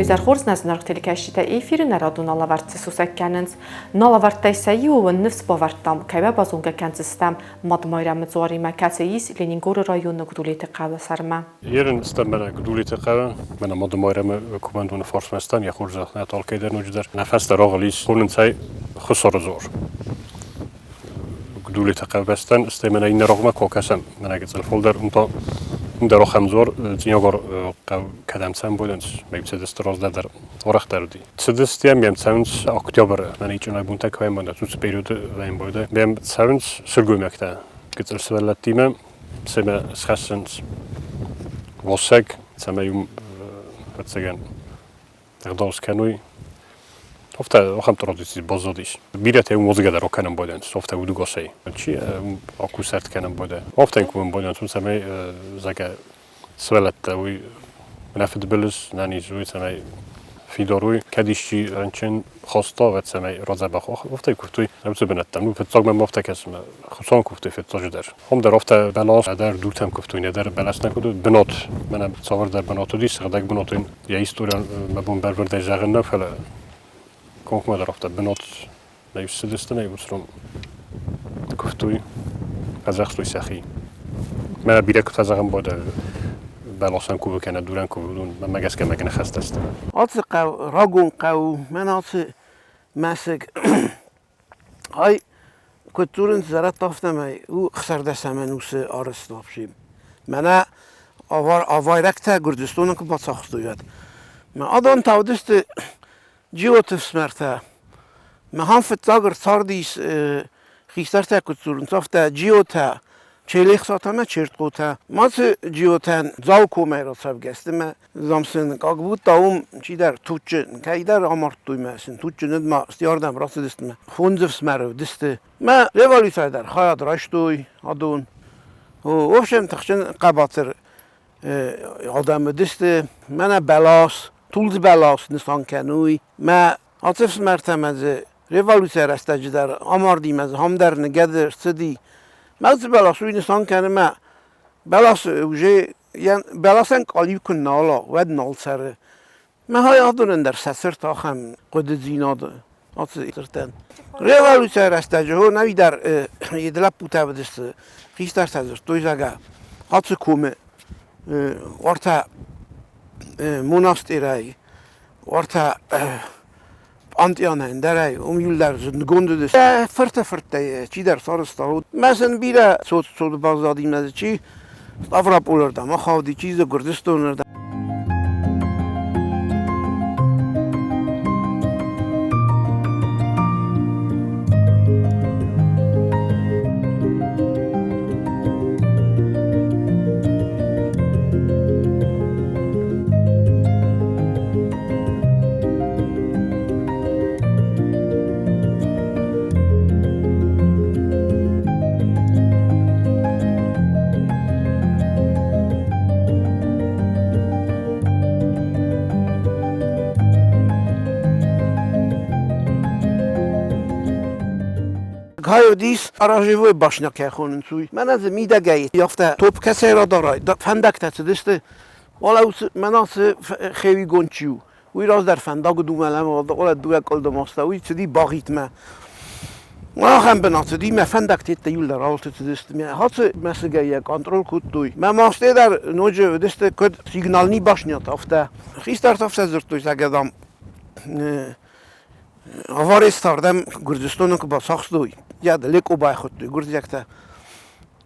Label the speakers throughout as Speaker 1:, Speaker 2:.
Speaker 1: Изӕр хорз нӕ зынаргъ телекӕсджытӕ эфиры нӕ радон алӕвӕрд цы сусӕг кӕнынц. Нӕ лӕвӕрттӕй сӕ иуы уын ныфс бавӕрдтам, кӕй уӕ базонгӕ кӕндзыстӕм Мадмайрӕмы дзуаримӕ, кӕцы ис Ленингоры районы Гдулеты хъӕуы сӕрмӕ.
Speaker 2: Ерын стӕм мӕнӕ Гдулеты хъӕуы, мӕнӕ Мадмайрӕмы кувӕндоны фарсмӕ стӕм, йӕ хорзӕх нӕ алкӕй дӕр ноджыдӕр. Нӕ фӕстӕ рагъыл ис хонынц ӕй Хуыцары дзуар. Гдулеты хъӕубӕстӕн, стӕй мӕнӕ иннӕ рагъмӕ куы акӕсӕм, мӕнӕ гыццыл фылдӕр, уым та уым дӕр ахӕм дзуар, Цъинагар хъӕу кӕдӕм цӕмбӕлынц, мӕ цыдысты раздӕр дӕр уӕрӕхдӕр уыди. Цыдысты йӕм, йӕм цӕуынц октябры, мӕнӕ ичъынаг бонтӕ куы ӕмбӕлынц, уыцы периоды ӕмбӕлды. Йӕм цӕуынц сылгоймӕгтӕ гыццыл сывӕллӕттимӕ, семӕ схӕссынц уасӕг, цӕмӕй уым, ӕвӕццӕгӕн, ӕгъдау скӕной. Афтӕ ахӕм традици баззадис. Бирӕтӕ уым уадзгӕ дӕр акӕнын байдайынц, афтӕ удыгасӕй. Чи акусарт кӕнын байдайы. Афтӕ кувын байдайынц, уым цӕмӕй, зӕгъгӕ, сывӕллӕттӕ уый нӕ фыдбылыз, нӕ низ уый, цӕмӕй фидар уой. Кӕд исчи рынчын хаста, уӕд цӕмӕй радзӕбӕх уа, афтӕ куывтой уыцы бынӕттӕм. Ну, фыццаг мӕм афтӕ кӕсы, Хуыцауӕн куывтой фыццаджыдӕр. Уым дӕр афтӕ бӕлас ӕдӕр дуртӕм куывтой, нӕдӕр бӕлас нӕ куыд бынат, мӕнӕ цавӕрдӕр бынат уыди, сыгъдӕг бынат уый йӕ историйӕн мӕ бон бӕлвырдӕй зӕгъын нӕу, фӕлӕ комкоммӕ дӕр афтӕ бынат нӕ ссыдысты, нӕ уыцы куывтой, фӕдзӕхстой сӕхи. Мӕ бирӕ куы фӕзӕгъын бадӕ бӕласӕн кувы кӕнӕ дурӕн кувы, уыдон мӕнмӕ гӕсгӕ мӕ ныхӕстӕ сты.
Speaker 3: Ацы хъӕу рагон хъӕу, мӕн ацы мӕсыг Ай, куыд дзурынц зӕрӕдтӕ, афтӕмӕй у 16 ӕнусы арӕзт вообще. Мӕнӕ авайрӕгтӕ Гуырдзыстоны куы бацахстой, уӕд. Мӕ адон та уыдысты Джиоты фсымӕртӕ. Махӕн фыццаг ӕрцардис хистӕртӕ куыд дзурынц, афтӕ Джиотӕ Челехсатӕ ӕмӕ Чертхъотӕ. Ма цы Джиотӕн Дзауы комӕй рацӕугӕ сты мӕ Зам сын как будто уым чидӕр туджджын, кӕйдӕр амардтой мӕ сын туджджын уыд ма стӕй рацыдысты мӕ фондз ӕфсымӕры уыдысты. Мӕ революцийӕ дӕр хайад райстой адон. В общем, тыхджын хъӕбатыр адӕм уыдысты. Мӕнӕ бӕлас, тулдз бӕлас нысан кӕнуй. Мӕ ацы ӕфсымӕртӕ мӕ дзы революцийы рӕстӕджы дӕр амарди мӕ дзы ам дӕр ныгӕд ӕрцыди. Мӕ уыцы бӕлас уый нысан кӕны мӕ бӕлас уже бӕласӕн къалиу куы нал уа, уӕд нал цӕры. Мӕ адонӕн дӕр сӕ цырт ахӕм хъуыдыдзинад ацы цыртӕн. Революцийы рӕстӕджы хо нӕ дӕр йӕ лӕппутӕ уыдысты, хистӕртӕ дзырдтой, зӕгъгӕ, ацы комы уӕртӕ монастъерӕй, уӕртӕ Пъантъианӕн дӕр ӕй уым иуылдӕр зындгонд уыдысты. Фырты фырттӕй чидӕр сарӕзта. Мӕ сын бирӕ цот баззади мӕ дзы чи Ставрополырдӕм ахауди, чи дзы Гуырдзыстонырдӕм. Кайодис оранжевой башня кӕй хонынц, уый. Мӕнӕ дзы мидӕгӕй афтӕ топ кӕцӕй радарай, фӕндӕгтӕ цыдысты. Уӕлӕ мӕнӕ цы хеуигонд чи у, уый раздӕр фӕндаг уыд уымӕн ӕмӕ уӕлӕ дыууӕ къуылдымаста, уый цыди Багъитмӕ. Ахӕм бынат цыди, мӕ фӕндӕгтӕ иуылдӕр ауылты цыдысты. Мӕ ацы мӕсыгӕй йӕ контрол кодтой. Мӕ мастӕй дӕр ноджы уыдысты куыд сигнални башнят, афтӕ. Хистӕртӕ афтӕ дзырдтой, зӕгъгӕ, дам, аварийы ардӕм Гуырдзыстоны куы бацахстой, йӕ Лекъо байхуыдтой гуырдзиӕгтӕ,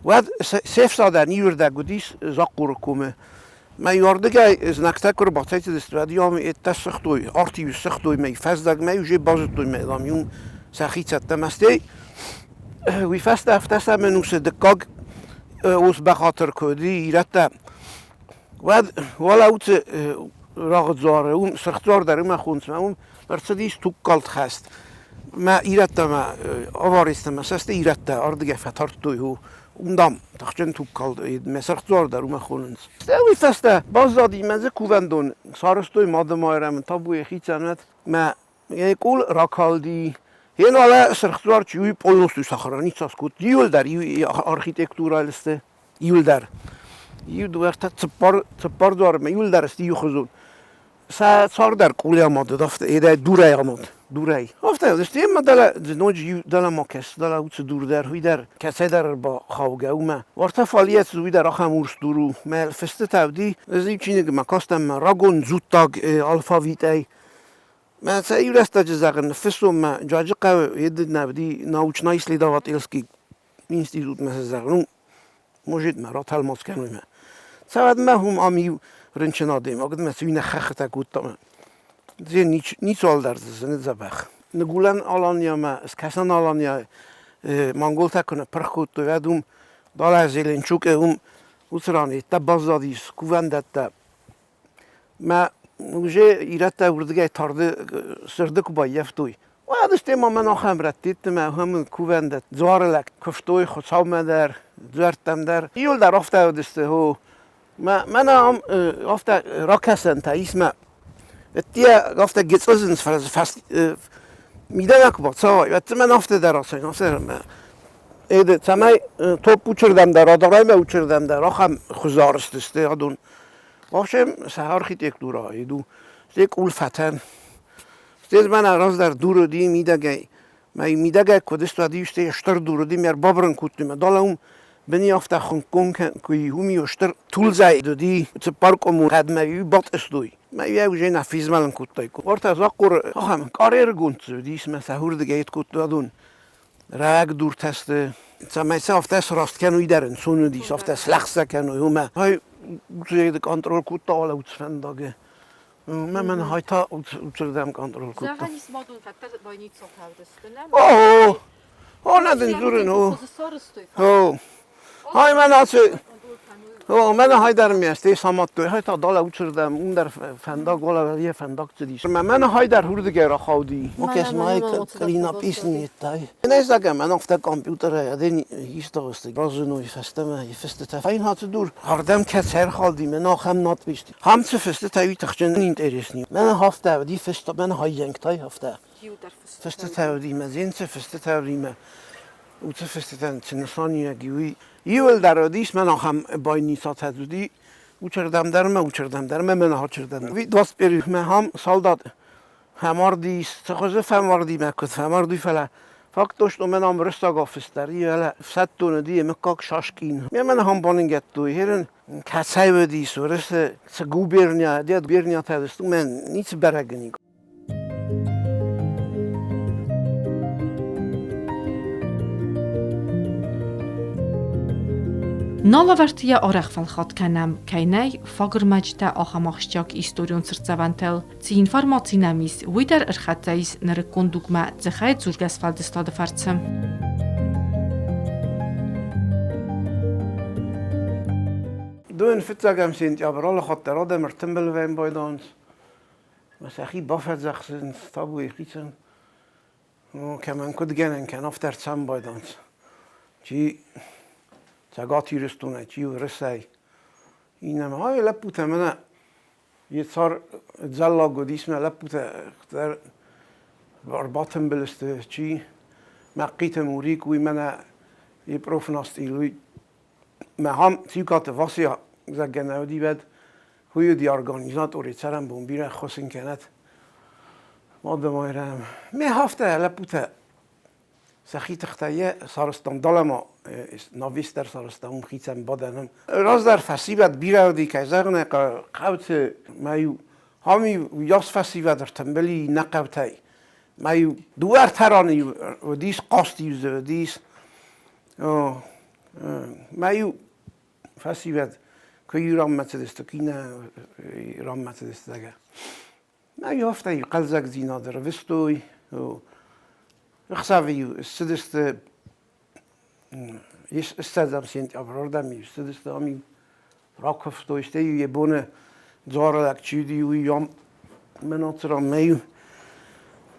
Speaker 3: уӕд се фсадӕн иуырдӕг уыдис Захъхъоры комы. Мӕ иуӕрдыгӕй знӕгтӕ куы ӕрбацӕйцыдысты, уӕд иу ам еттӕ ссыгътой, арт-иу ссыгътой мӕ фӕздӕгмӕ уже базыдтой мӕ дам иу сӕхи цӕттӕ стӕй уый фӕстӕ афтӕ цӕмӕн у сӕ дыккаг ус бӕгъатыр куы уыди ирӕттӕ, уӕд уӕлӕ уыцы рагъыдзуары, уым сырхдзуар дӕр уымӕ хонынц, мӕ уым ӕрцыдис тугкалд хӕст. Мӕ ирӕттӕ мӕ аваристӕ мӕ сӕсты ирӕттӕ ардыгӕй фӕтардтой, уым, дам, тыхджын тугкалд, мӕ сырхдзуар дӕр уымӕ хонынц. Стӕй уый фӕстӕ баззади мӕ дзы кувӕндон, сарӕзтой Мады-Майрӕмы табуйы хицӕнуат, мӕ йӕ къул ракалди. Йе сырхдзуар чи уый полностью сохраниться скодта. Иуылдӕр архитектурӕ сты, иуылдӕр. Иу, дыууӕ, ӕртӕ, цыппар, цыппар дуармӕ иуылдӕр сты иухуызон. Сӕ цардӕр къулӕй амад уыд, афтӕ, едӕй дурӕй амад, дурӕй. Афтӕ уыдысты, ӕмӕ дӕлӕ ноджы иу дӕлӕ ма кӕс, дӕлӕ уыцы дур дӕр, уый дӕр кӕцӕйдӕр ӕрбахаугӕ у мӕ. Уӕртӕ фалийӕ уый дӕр ахӕм урс дур у. Мӕ фыстытӕ уыди, ӕз иу чиныгмӕ кастӕн мӕ рагон дзуттаг алфавитӕй. Мӕ сӕ иу рӕстӕджы зӕгъын, ныффыстон мӕ Джаджыхъӕуы еды нӕ уыди научно-исследовательский институтмӕ сӕ зӕгъын, ну, может, мӕ ратӕлмац кӕной мӕ. Цӕуӕд мӕ хум ам иу рынчын адӕймаг, мӕ цуйнӕ хӕххытӕ кодта мӕ. Дзе ницуал дӕр дзы зыны дзӕбӕх. Ныгуылӕн Аланиямӕ, Скӕсӕн Аланийӕ монголтӕ куы ныппырх кодтой, уӕд уым далӕ Зеленчукы уым уыцы ран йедтӕ баззадис кувӕндӕттӕ. Мӕ уже ирӕттӕ уырдыгӕй тарды сырды куы баййӕфтой, уӕд стӕй ма мӕн ахӕм рӕтты мӕ ахӕм кувӕндӕт дзуары лӕг куывтой Хуыцаумӕ дӕр, дзуӕрттӕм дӕр. Иуылдӕр афтӕ уыдысты, хо. Мӕнӕ ам афтӕ ракӕсӕнтӕ ис мӕ ӕддейӕ афтӕ гецъызынц, фӕлӕ дзы мидӕмӕ куы бацӕуай, уӕд дзы мӕн афтӕ дӕр ацӕуин, афтӕ дӕр мӕ Эды, цӕмӕй топп учырдӕм дӕр адарай мӕ учырдӕм дӕр ахӕм хуызы арызт сты адон. Вообще, сӕ архитектура иду. Сте къулфӕтӕн. Сте мӕнӕ раздӕр дур уыди мидӕгӕй. Мӕ мидӕгӕй куыд стуади, сте стыр дур уыди, ме рбабырын кодтой мӕ. Далӕ уым быни афтӕ хуынкъгонд куы уым иу стыр тулдзӕй уыди, цыппар къуымы хъӕдмӕ иу батъыстой. Мӕ йӕ уже нӕ фезмӕлын кодтай. Уартӕ Захъхъоры ахӕм карьерыгонд дзы уыдис, мӕ сӕ уырдыгӕй кодтой адон. Раг дуртӕ сты. Цӕмӕй сӕ афтӕ сраст кӕной дӕр ӕнцон уыдис, афтӕ слӕгъзтӕ кӕной, уымӕ. Ай контроль кодта алӕ уыцы фӕндагы. Мӕ мӕн хай та уыцырдӕм контроль кодта.
Speaker 1: Зӕгъӕн ис мадон фӕдтӕ байницо кӕвдысты, нӕ?
Speaker 3: О, о, нӕ дын дзурын, о. О, хай мӕн ацы О, мӕнӕ хайдар ме самадтой, хай та далӕ уыцырдӕм, уым дӕр фӕндаг, уалӕ йӕ фӕндаг цыдис. Мӕ мӕнӕ хайдар уырдыгӕй рахауди. Окес май клинописни тай. Не знаю, мӕн афтӕ компьютерӕй один истогъысты разыной фӕстӕмӕ фыстытӕ. Фӕйнаты дур ардӕм кӕцы ӕрхауди, мӕн ахӕм надпись. Хам цы фыстытӕ уый тыхджын интересни. Мӕнӕ хафтӕ уыди фыст, мӕнӕ хаййӕнгтӕй хафтӕ. Фыстытӕ уыди мӕ зенцы фыстытӕ уыди мӕ уыцы фыстытӕн цы нысаниуӕг и, уый. Иуылдӕр уыдис, мӕн ахӕм байницатӕ уыди, уыцырдӕм дӕр мӕ, уыцырдӕм дӕр мӕ, мӕн ахуырдӕм. Уый 21-мӕ хам салдат фӕмарди, цы хуызы фӕмарди мӕ куыд фӕмард, уый, фӕлӕ факт что мӕн ам рӕстӕг афыста, фӕлӕ ӕфсӕддон уыди, мыггаг Шашкин. Ме мӕн ахӕм баныгӕдтой, херын кӕцӕй уыдис, уырысы цы губерния, дед губерниятӕ уыдысты, уымӕн ницы бӕрӕг ын и.
Speaker 1: Налавӕрдты йӕ арӕх фӕлхатт кӕнӕм, кӕй нӕй фаг ӕрмӕджытӕ ахӕм ахсджиаг историон цыртдзӕвӕнтыл. Цы информаци нӕм ис, уый дӕр ӕрхӕццӕ ис нырыккон дугмӕ дзыхӕй дзургӕ сфӕлдыстады фӕрцы.
Speaker 3: Дон фыццагӕм сентябрь алы хатт дӕр адӕм ӕртымбыл вӕййынц байдайынц. Мӕ сӕхи бафӕдзӕхсынц табуйы хицӕн. Кӕмӕн куыд гӕнӕн кӕн, афтӕ ӕрцӕм байдайынц. Чи Цӕгат Ирыстонӕй, чи Уырысӕй. Иннӕмӕ, ай лӕппутӕ мӕнӕ йе цар дзӕллаг уыдис, мӕ лӕппутӕ дӕр ӕрбатымбыл сты, чи Мӕхъиты Мурик, уый мӕнӕ йе профнастъил, уый мӕ хам Цикаты Вася зӕгъгӕ нӕ уыди, уӕд уый уыди организатори, цӕрӕнбон бирӕ ӕххуыс ын кӕнӕт. Мадымайрӕм. Ме хафтӕ лӕппутӕ сӕхи тыхтӕй йӕ сарӕзтам дӕлӕмӕ, навес дӕр сарӕзтам, уым хицӕн бадӕнӕн. Раздӕр фӕсивӕд бирӕ уыди, кӕй зӕгъын ӕй хъӕуы, хъӕуты ма-иу ам-иу уыйас фӕсивӕд ӕртымбыл и нӕ хъӕутӕй. Ма-иу дыууӕ-ӕртӕ раны-иу уыдис, хъазт-иу дзы уыдис. Ма-иу фӕсивӕд куы Иранмӕ цыдысты, куы иннӕ Иранмӕ цыдысты, зӕгъгӕ. Нӕ афтӕ хъӕлдзӕгдзинад ӕрвыстой. Ӕхсӕвы-иу ссыдысты ссӕдзӕм сентябры ссыдысты ам-иу ракуывтой, стӕй-иу йӕ боны дзуарылӕг чи уыди, уый ам мӕн ацы ранмӕ-иу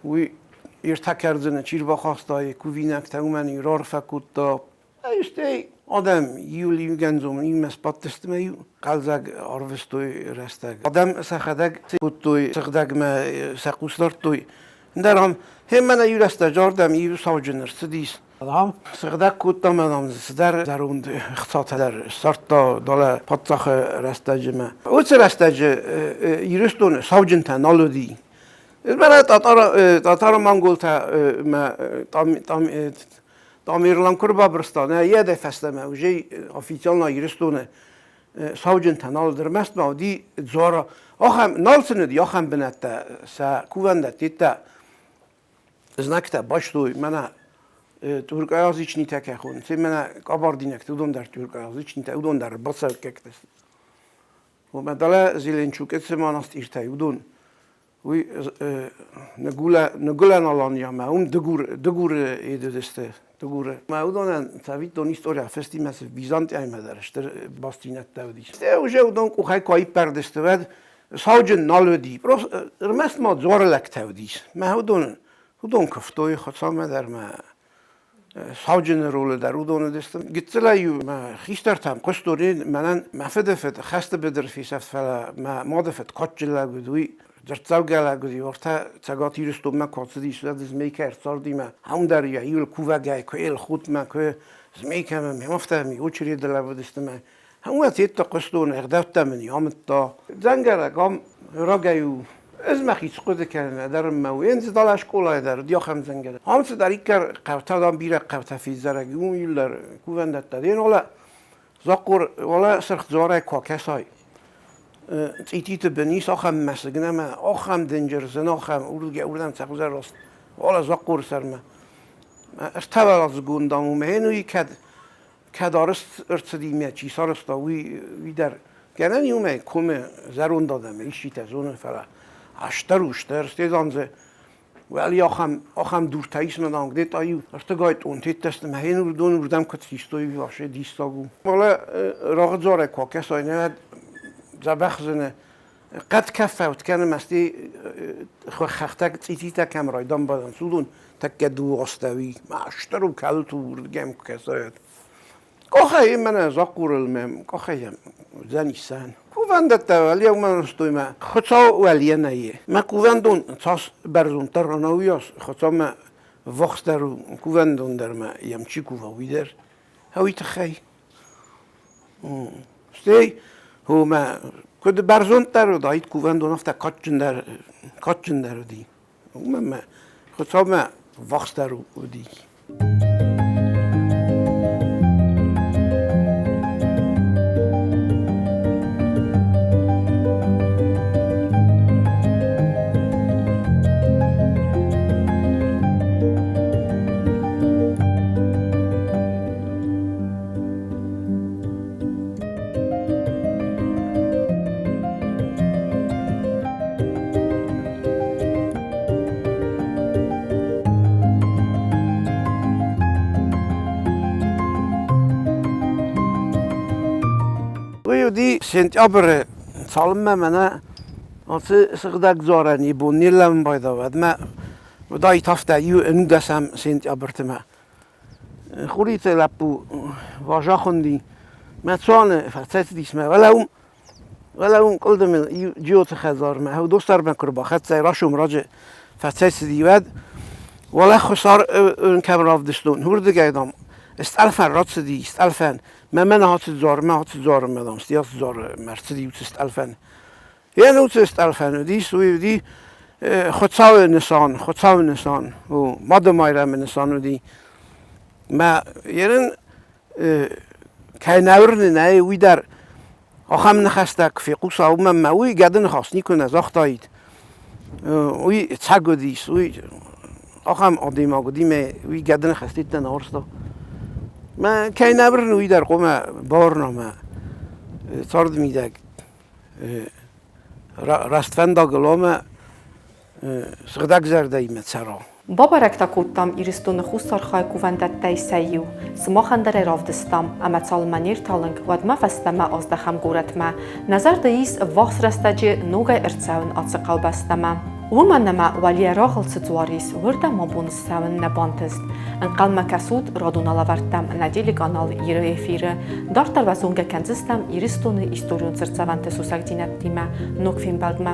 Speaker 3: уый ӕртӕ кӕрдзыны чи рбахаста, йӕ кувинӕгтӕ уымӕн-иу раарфӕ кодта. Стӕй адӕм иу иугӕндзон иумӕ сбадтысты мӕ иу хъӕлдзӕг арвыстой рӕстӕг. Адӕм сӕхӕдӕг кодтой сыгъдӕгмӕ сӕ хъус дардтой. Ӕндӕр ам Мӕнӕ иу рӕстӕджы ардӕм иу сауджын ӕрцыдис. Ам сыгъдӕг кодта мӕн ам цыдӕр зӕронд ӕхцатӕ дӕр ссардта далӕ паддзахы рӕстӕджы. Уыцы рӕстӕджы Ирыстоны сауджынтӕ нал уыди. Мӕнӕ татаро-монголтӕ мӕ Тамерлан куы рбабырста, нӕ йӕ фӕстӕмӕ уже официально Ирыстоны сауджынтӕ нал уыд, ӕрмӕст ма уыди дзуара. Ахӕм нал сын уыди ахӕм бынӕттӕ сӕ кувӕндӕттӕ знӕгтӕ бастой мӕнӕ туркаязычнитӕ кӕй хонынц, мӕнӕ къабардинӕгтӕ, уыдон дӕр туркаязычнитӕ, уыдон дӕр бацӕуггӕгтӕ сты. Уымӕ дӕлӕ Зеленчукы цы монастыртӕ, уыдон уый Ныгуылӕн Аланиямӕ, уым Дыгур, Дыгуры едыдысты, Дыгуры. Мӕ уыдонӕн цӕвиттон история фыстимӕ цы Византияимӕ дӕр стыр бастдзинӕдтӕ уыдис. Стӕй уже уыдон къухӕй куы аиппӕрдысты, уӕд сауджын нал уыди, просто ӕрмӕст ма дзуары лӕгтӕ уыдис. Мӕ уыдон, уыдон куывтой Хуыцаумӕ дӕр мӕ сауджыны ролы дӕр уыдон уыдысты. Гыццылӕй-иу мӕ хистӕртӕм хъуыстой, мӕнӕн мӕ фыды фыд хӕсты быдыр фесӕфт, фӕлӕ мӕ мады фыд кадджын лӕг уыд, уый дзырддзӕугӕ лӕг уыди, уӕртӕ Цӕгат Ирыстонмӕ куы ацыдис, уӕд Змейкӕ ӕрцарди мӕ ам дӕр йӕ иуыл кувӕгӕй куы Элхотмӕ, куы Змейкӕмӕ, ме афтӕ ми очереды лӕууыдысты мӕ Уӕд федта хъуыстон, ӕгъдӕуттӕ мын амыдта. Дзӕнгӕрӕг ам рагӕй у. Ӕз мӕхи цы хъуыды кӕнын, ӕдӕр мӕ у. Ен далӕ скъолайы дӕр уыди ахӕм дзӕнгӕрӕг. Ам цыдӕриддӕр хъӕутӕ дам бирӕ хъӕутӕ федзӕрӕг, уым иуылдӕр кувӕндӕттӕ. Ен уӕлӕ Захъхъор, уӕлӕ Сырх дзуарӕй куы акӕсай, цъититы бын ис ахӕм мӕсыг ӕмӕ ахӕм дынджыр зын, ахӕм уырдгӕ уырдӕм цӕхгӕр раст уӕлӕ Захъхъоры сӕрмӕ. Ӕртӕуӕладзыгон дам у мӕ ен уый кӕд кӕд арӕзт ӕрцыди мӕ чи сарӕзта, уый, уый дӕр гӕнӕн иумӕ комы зӕронд адӕмы исчитӕ зоны, фӕлӕ астӕр у стӕр, стӕй дзы уӕли ахӕм, ахӕм дуртӕ ис мӕ дам, где-то иу ӕртыгай тъонтеттӕ сты, мӕ хен уыдон уырдӕм куыд систой, вообще диссаг у. Фӕлӕ рагъыдзуарӕй куы акӕсай, нӕ дзӕбӕх зыны, хъӕд кӕффӕут кӕны мӕ стӕй хӕхтӕг цъититӕ кӕм райдам бадынц, уыдон тӕккӕ дыууӕ мастер у кӕлту уырдгӕм куы кӕсайат. Къохӕй мӕнӕ Захъхъурыл мӕ къохӕй уыдзӕнис сӕн. Кувӕндӕттӕ уӕлиау мӕ стой мӕ Хуыцау уӕлийӕ нӕй. Мӕ кувӕндон цас бӕрзонддӕр ӕнӕуыйас Хуыцаумӕ ввахсдӕр у кувӕндон дӕр мӕ йӕм чи кува, уый дӕр. Уый тыххӕй. Стӕй мӕ куыд бӕрзонддӕр уыдаид кувӕндон, афтӕ кадджындӕр, кадджындӕр уыди. Уымӕн мӕ Хуыцаумӕ ввахсдӕр уыди. Уый уыди сентябры, цалынмӕ мӕнӕ ацы сыгъдӕг дзуарӕн бон не лӕууын байдав, уӕдмӕ уыдаид афтӕ иу ӕнудӕсӕм сентябртымӕ. Хуриты лӕппу Важа хуынди. Мӕ цуаны фӕцӕцыдис мӕ уӕлӕ уым, уӕлӕ уым къуылдымыл иу Джиоты хӕдзармӕ, Достармӕ куы рбахӕццӕ, райсом раджы фӕцӕйцыди, уӕд уӕлӕ Хуыцар кӕм равдыстон, уырдыгӕй, дам, стъӕлфӕн рацыди, стъӕлфӕн. Мӕ мӕнӕ ацы дзуар, мӕ ацы дзуармӕ, дам, стӕй ацы дзуары мӕ ӕрцыди уыцы стъӕлфӕн. Йе нуцы стъӕлфӕн уыдис, уый уыди Хуыцауы нысан, Хуыцауы нысан, у Мады Майрӕмы нысан уыди. Мӕ ерын кӕй нӕ уырны, нӕй, уый дӕр ахӕм ныхӕстӕ куы фехъуса, уымӕн мӕ уый гӕды ныхас никуы нӕ загътаид. Уый цӕг уыдис, уый ахӕм адӕймаг уыди, мӕ уый гӕды ныхӕстӕ нӕ уарзта. Мӕ кӕй нӕ уырны, уый дӕр хъуамӕ бауырна мӕ царды мидӕг рӕствӕндагыл ӕмӕ сыгъдӕгзӕрдӕимӕ цӕра.
Speaker 1: Бабӕрӕг та кодтам Ирыстоны Хуссар хай кувӕндӕттӕй сӕ иу. Сымахӕн дӕр ӕй равдыстам, ӕмӕ цалынмӕ не рталынг, уӕдмӕ фӕстӕмӕ аздӕхӕм горӕтмӕ. Нӕ зӕрды ис ӕввахс рӕстӕджы ногӕй ӕрцӕуын ацы хъӕубӕстӕмӕ. Уымӕн ӕмӕ уӕлийӕ рагъыл цы дзуар ис, уырдӕм абон ссӕуын нӕ бантыст. Ӕнхъӕлмӕ кӕсут радон алӕвӕрдтӕм нӕ телеканал Иры эфиры. Дарддӕр уӕ зонгӕ кӕндзыстӕм Ирыстоны историон цыртдзӕвӕнты сусӕгдзинӕдтимӕ ног фембӕлдмӕ.